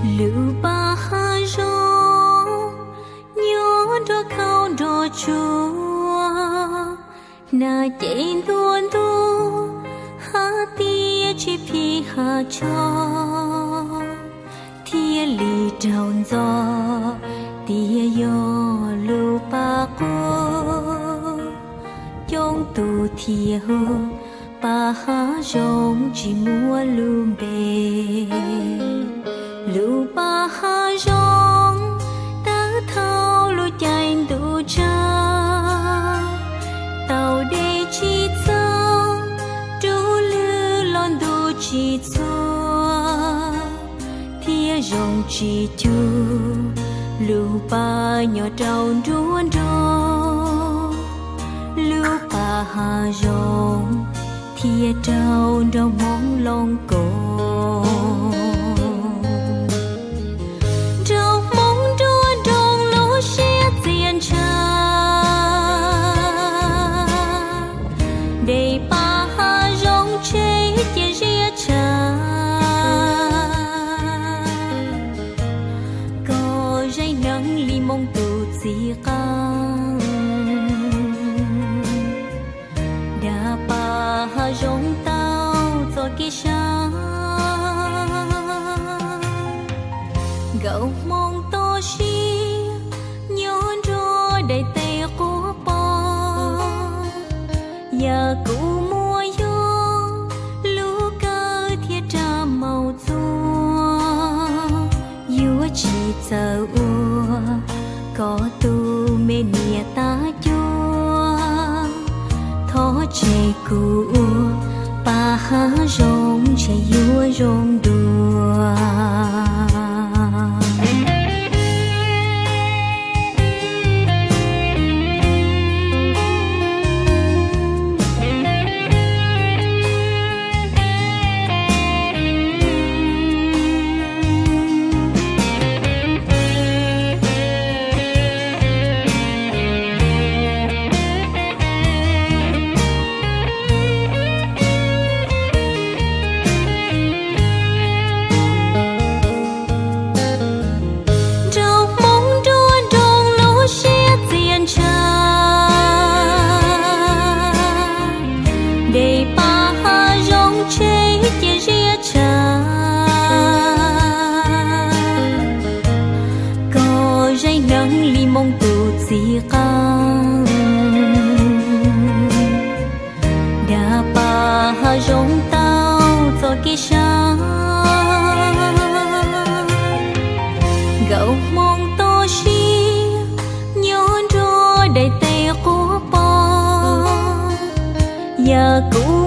Lub pas hav zoov nyob nrog khaub nrog tsuag, hnav cev ntuag ntuag, hab tiab tsis phim hav tsho, thiaj li raug ntxo tias yog lub pas qub. Coob tus thiaj hu pas hav zoov tsis muaj lub npe. Lub pas hav zoov tawg thaum lub caij ntuj tsaus, tau dej tsis txaus, rub lwg los ntuj tsis txhua, thiab zoo tsis cuag lub pas nyob rau nruab nrog. Lub pas hav zoov thiaj raug nraug hmoob looj koos, nraug hmoob nruab nroog lub siab txias ntsha. Dej pas hav zoov tseg cia ziab tshav, koj zeem hneev li moo tus txiv qeej. Dag pas hav zoov tau txoj kev sab, nkawd hmoov toj siab nyob nruab daim teb quaj poob. Yam kuv muaj yog lub kawg thiab rab maum txuas, yuav tsis txawj ua koj tus me niam tab cuab. Thov tseg kuv ua pas hav zoov ntshe yuav zoo dua. Nraug hmoob nruab nroog lub siab txias ntsha, dej pas hav zoov tseg cia ziab tshav, koj zeem hneev li moo tus txiv qeej. Dag pas hav zoov tau txoj kev sab, nkawd hmoov toj siab nyob nruab daim teb quaj poob. Yam kuv